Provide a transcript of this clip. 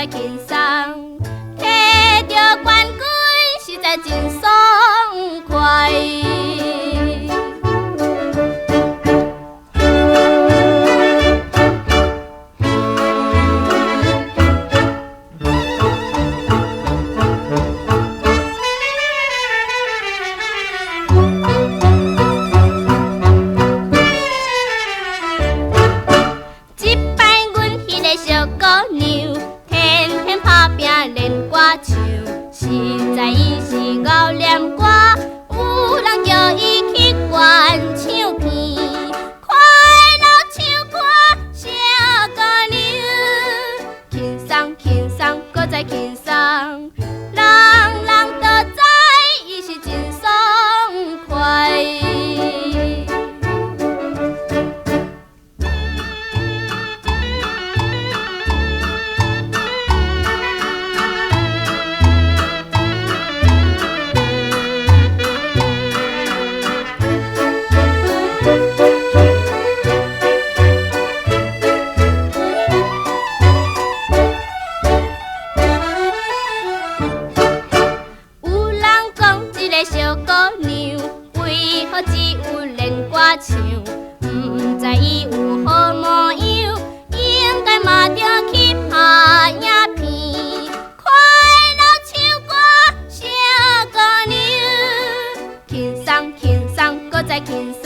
再輕鬆，摕著冠軍實在真爽快。這擺阮彼个小姑娘，天天拍拚練歌唱，實在伊是𠢕念歌，有人叫伊去懸唱片，快樂唱歌小姑娘，輕鬆輕鬆閣再輕鬆，人人都知伊是真爽快。有人講這个小姑娘為何只有練歌唱？毋知伊有何模樣，應該嘛著去拍影片。快樂唱歌小姑娘，輕鬆輕鬆閣再輕鬆。